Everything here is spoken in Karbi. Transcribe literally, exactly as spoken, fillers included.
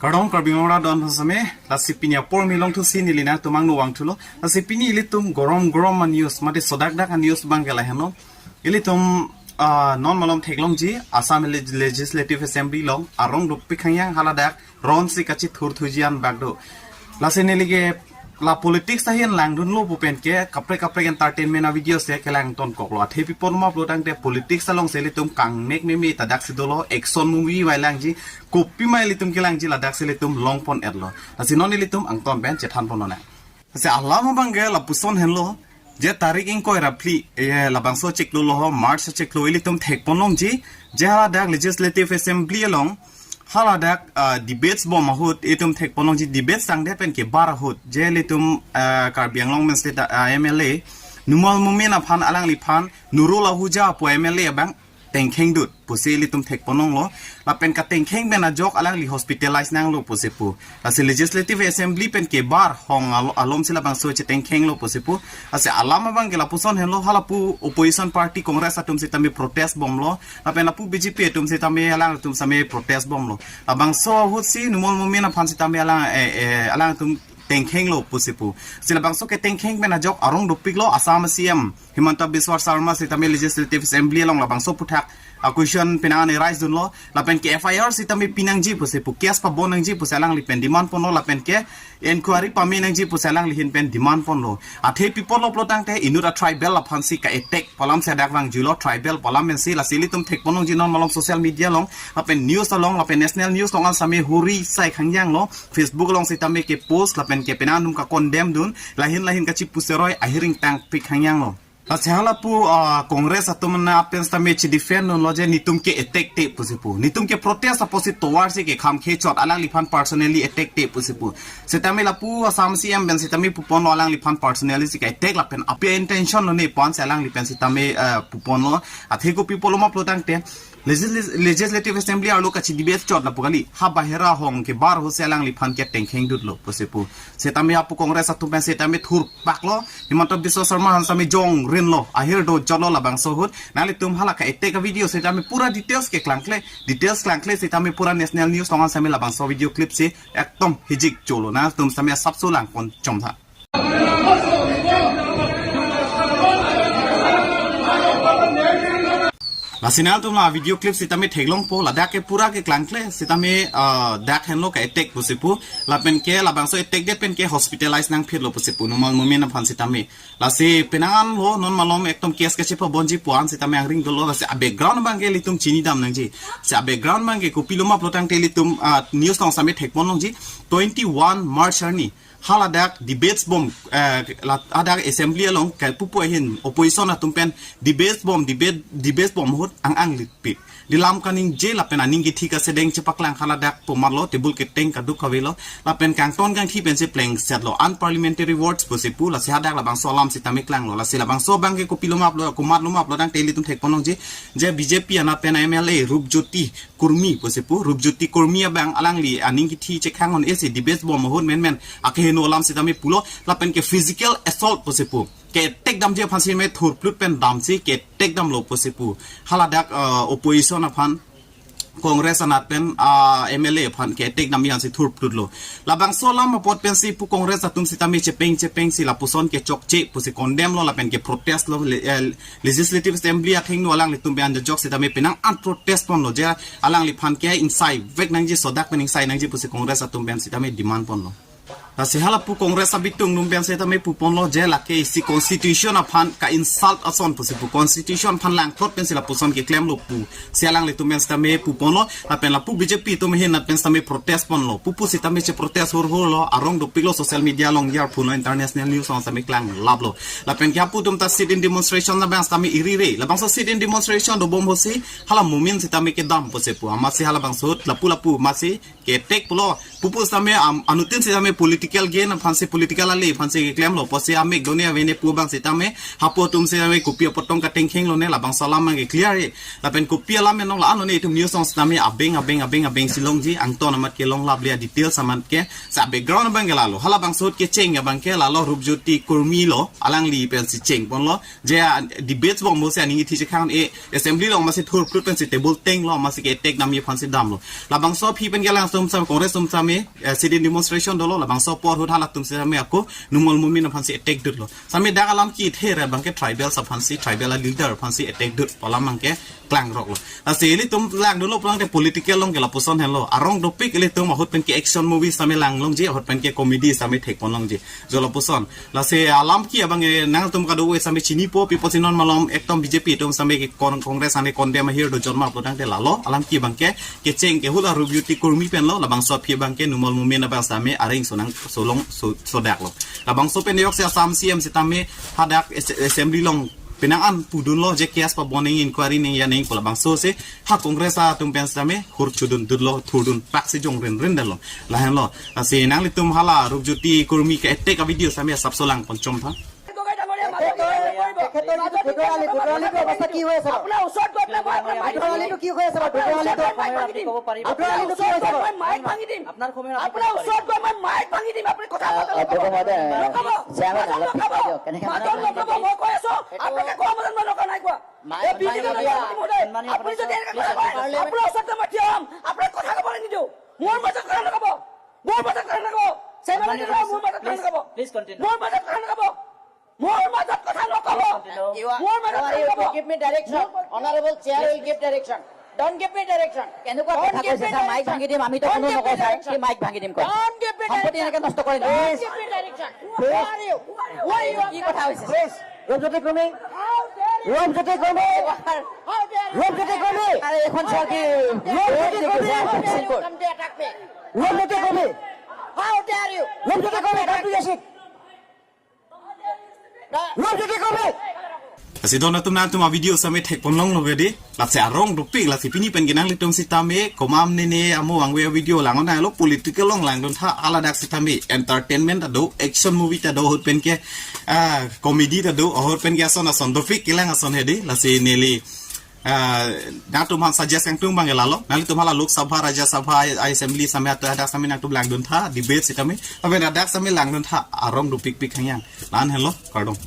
Kardom Karbi Mora don same, lasi pini apor milong thusi neli nangtum angno vangthulo. Lasi pini ilitum gorom gorom a-news, mate sodak dak a-news abang ke lahenlo. Ilitum, ah, non malom theklongji, Assam Leg-, Legislative Assembly along arong dopik khangyang haladak ronsi kachithurthuji anbak do. Lasi neli ke la politics ahin langdunlo pu pen ke kaprek kaprek entertainment a-video si kelangtonkoklo. Athe pi apot ma pulotangte politics alongsi ilitum kangnek meme ta daksi dolo, action movie vailangji, kopima ilitum kelangji ladaksi ilitum longpon-etlo. Lasi non ilitum angton pen chethanpon lonang. Lasi alam abang ke lapuson henlo, je tarik ingkoi ra phli, eh, labangso chiklo lo ho, March chiklo ilitum thekponlongji, je haladak Legislative Assembly along, haladak, ah, debates bom ahut, itum thekponlongji debates tangdet pen kebar ahut, je ilitum, ah, Karbi Anglong Main State, ah, M L A, Numal Momin aphan alangliphan, Nurul Ahuja pu M L A abang, tengkhengdut pusi ilitum thekponlonglo, lapen katengkheng pen ajok alangli hospitalize nanglo pusi pu. Lasi Legislative Assembly pen kebar hong alo-, alomsi labangso chetengkhenglo pusi pu. Lasi alam abang ke lapuson henlo, halapu opposition party Congress atum sitame protest bomlo, lapen lapu B J P atum sitame alangtum sitame protest bomlo. Labangso ahutsi Numal Momin aphan sitame alang, eh, eh, alangtum tengkhenglo pusi pu. Lasi labangso ketengkheng pen ajok arong dopiklo, Assam C M Himanta Biswa Sarma sitame Legislative Assembly along labangso aphuthak a-question penang an arise dunlo, lapen ke F I R sitame pinangji pusi pu, case pabon nangji pusi alangli pen demand ponlo, lapen ke inquiry pame nangji pusi alangli ahin pen demand ponlo. Athe pi apotlo pulotangte inut a-tribal aphansi ka-attack pu alamsi hadak vangjuilo, tribal pu alam pensi, lasi ilitum thekponlongji non malom social media along, lapen news along, lapen national news along an sitame huri sai khangyanglo, Facebook along sitame kepost, lapen ke penang an atum ka-condemn dun, lahin lahin kachipu seroi ahiring tangpik khangyanglo. Lasi halapu, ah, Congress atum na pen sitame chedefend dunlo je netum ke-attack te pusi pu. Netum keprotest apotsi tovarsi kekham khechot, alangliphan personally attack te pusi pu. Sitame lapu Assam C M pen sitame puponlo alangliphan personally si ka-attack lapen api a-intention lone pu ansi alangli pen sitame, eh, puponlo. Athe kopi apotlo ma pulotangte Legis-, Legislative Assembly arlo kachi-debate chot lapu kali, ha bahera hong kebar ahutsi alangliphan ketengkhengdutlo pusi pu. Sitame hapu Congress atum pen sitame thurpaklo, Himanta Biswa Sarma aphan sitame jongrinlo, ahir dojotlo labangso ahut. Nanglitum hala ka-attack a-video sitame pura details ke klangkle, details klangkle sitame pura national news along an sitame labangso video clip si ekdom hijik cholo, nangtum sitame asapso langpon chomtha. Lasi nangtum la video clip sitame theklongpo, ladak ke pura ke klangkle sitame, ah, dak henlo ka-attack pusi pu, lapen ke labangso attack det pen ke hospitalize nangphitlo pusi pu, Numal Momin aphan sitame. Lasi penang an lo non malom ekdom case kachepabonji pu an sitame angring dolo, lasi a-background abang ke ilitum chinidam nangji. Lasi a-background abang ke kopilo ma pulotangte ilitum, ah, news along sitame thekponlongji, twenty-one March arni haladak debates bom, eh, la-, hadak assembly along ke pupu ahin opposition atum pen debates bom, debate, debates bom ahut ang-anglipik. Dilam kaningje lapen aning kithi kasedeng chepaklang haladak pu marlo, table keteng kaduk kavelo, lapen kangton kangthi pensi plengsetlo, unparliamentary words pusi pu, lasi hadak labangso alam sitame klanglo, lasi labangso abang ke kopilo ma pulo, komatlo ma pulotangte ilitum thekponlongji, je B J P anat pen M L A Rupjyoti Kurmi pusi pu, Rupjyoti Kurmi abang alangli aning kithi chekhang-un-esi debates bom ahut menmen akeheno alam sitame pulo, lapen ke physical assault pusi pu, ke-attack damji aphan sitame thurplut pen damsi ke-attack damlo pusi pu. Haladak, uh, opposition aphan, Congress anat pen, uh, M L A aphan ke-attack damji aphansi thurplutlo. Labangso alam apot pensi pu Congress atum sitame chepeng chepengsi lapuson ke chokche pusi condemn lo lapen ke protest lo, le-, eh, Legislative Assembly athengno alanglitum pen ajok sitame penang an protest ponlo je alangliphan ke ingsai vek nangji, sodak pen ingsai nangji pusi Congress atum pen sitame demand ponlo. Lasi halapu Congress abitung atum pen sitame puponlo je lake isi constitution aphan ka-insult ason pusi pu, constitution aphan langthrot pensi lapuson keklemlo pusi alanglitum pen sitame puponlo, lapen lapu B J P atum ahin anat pen sitame protest ponlo. Pupu sitame cheprotest hurhurlo, arong dopiklo, social media along yarphulo, international news along sitame klanglaplo. Lapen ke hapu atum ta sit-in demonstration labang sitame irire. Labangso sit-in demonstration dobom ahutsi hala Momin sitame kedam pusi pu. Amatsi halabangso ahut lapu lapu amatsi ke-attack pulo. Pupu sitame am-, anuttin sitame political gain aphansi, political ale aphansi keklemlo. Pusi amek done avene pu abang sitame hapu atum sitame kopi apot tong katengkhenglone, labangso alam abang ke clear e. Lapen kopi alam enong la-an lone itum news along sitame abeng abeng abeng abengsi longji, angton amat ke longlap le, details amat ke. Lasi a-background abang ke lalo, halabangso ahut kecheng abang ke lalo Rupjyoti Kurmi lo, alangli pensi chengponlo je, ah, debates bom ahutsi aning kithi chekhang-e, assembly along amatsi thurplut pensi table tenglo, amatsi ke-attack damji aphansi damlo. Labangso aphi pen ke alangtum sitame Congress atum sitame me, eh, sit-in demonstration dolo, labangso apor ahut halatum sitame ako Numal Momin aphansi attack dutlo. Sitame dak alam kethe ra abangke tribal aphansi, tribal a leader aphansi attack dut pu alam abangke klangroklo. Lasi ilitum langdunlo pulang te political along ke lapuson henlo. Arong dopik ilitum ahut pen ke action movie sitame langlongji, ahut pen ke comedy sitame thekponlongji. Jo lapuson. Lasi alam ke abang, eh, nangtum kadokave sitame chinipo, people si non malom ekdom B J P atum sitame ke kon-, Congress ane condemn ahir do jonma putang te lalo. Alam ke abangke kecheng ke hula Rupjyoti Kurmi penlo, labangso aphi abangke Numal Momin abang sitame areng sonang solong so-, sodaklo. Labangso pen yok si Assam C M sitame hadak as-, assembly along penang an pudunlo je case pabon nangji, inquiry nangji, nangji pu labangso si ha Congress atum pen sitame hur chudun dutlo, thurdun pak si jong rin rin dalo. Lahenlo. Lasi nanglitum hala Rupjyoti Kurmi ke attack a video sitame asap solang ponchom tha. তেখেতৰ, তেখেতৰ যিটো ধুতৰালি, ধুতৰালিটো অৱস্থা কি হৈ আছে বাৰু? আপোনাৰ ওচৰত গৈ পেলাই মই মাইক ভাঙি দিম। ধুতৰালিটো কি হৈ আছে বাৰু? আপোনাৰ ওচৰত গৈ মই মাইক ভাঙি দিম। আপোনাৰ ওচৰত গৈ মই মাইক ভাঙি দিম। আপুনি কথা মাতক। অধ্যক্ষ মহোদয়, নক'ব। চেয়াৰমেন, মাতক, অলপ নক'ব। পিছুৱাই দিয়ক। কেনেকে মাতক, নক'ব। মই কৈ আছো, আপোনালোকে কোৱা মতে মই নকওঁ, নাই কোৱা। মাইক এই বিজেপি ভাঙি দিয়ক। আপুনি যদি এনেকে কথা কয়, আপোনাৰ ওচৰত মই থিয় হ'ম। আপোনাক কথা ক'বলৈ নিদিওঁ। মোৰ মাজত কথা নক'ব। মোৰ মাজত কথা নক'ব। চেয়াৰমেন, মোৰ মাজত কথা নক'ব। Please, please continue. মোৰ মাজত কথা নক'ব। মোৰ মাজত কথা নক'ব। You are, মোৰ মাজত you are, কথা you নক'ব। Give me direction. Honorable chair will give direction. Don't give me direction. কেনেকুৱা কথা কৈছে ছাৰ? মাইক ভাঙি দিম, আমিতো কোনো নকওঁ ছাৰ। কি মাইক ভাঙি দিম কয়? Don't give me direction. সম্পত্তি এনেকে নষ্ট কৰে নেকি? Don't give me direction. Who are you? Who are you? কি কথা হৈছে? Please, Rupjyoti Kurmi. How dare you? Rupjyoti Kurmi. How dare you? Rupjyoti কুৰ্মী। আৰে এইখন চোৱা কি? ৰূপজ্যোতি Kurmi. How dare you come to attack me? Rupjyoti Kurmi. How dare you? Rupjyoti Kurmi, come to your seat. Lasi don atum nangtum a video sitame thekponlonglo gedi. Lasi arong dopik, lasi pini pen ke nanglitum sitame komat nene amo angve a video langon halo, political along langdun tha, haladak sitame entertainment ta do, action movie ta do, ahut pen ke, ah, comedy ta do, ahut pen ke ason ason dopik kelang ason hedi. Lasi neli ah, nangtum aphan suggest kangtung abang lalo. Nanglitum hala Lok Sabha, Rajya Sabha, Assembly sitame, hadak sitame nangtum langdun tha, debate sitame. Tapi hadak sitame langdun tha, arong dopikpik hangyang. La-an henlo, kardom.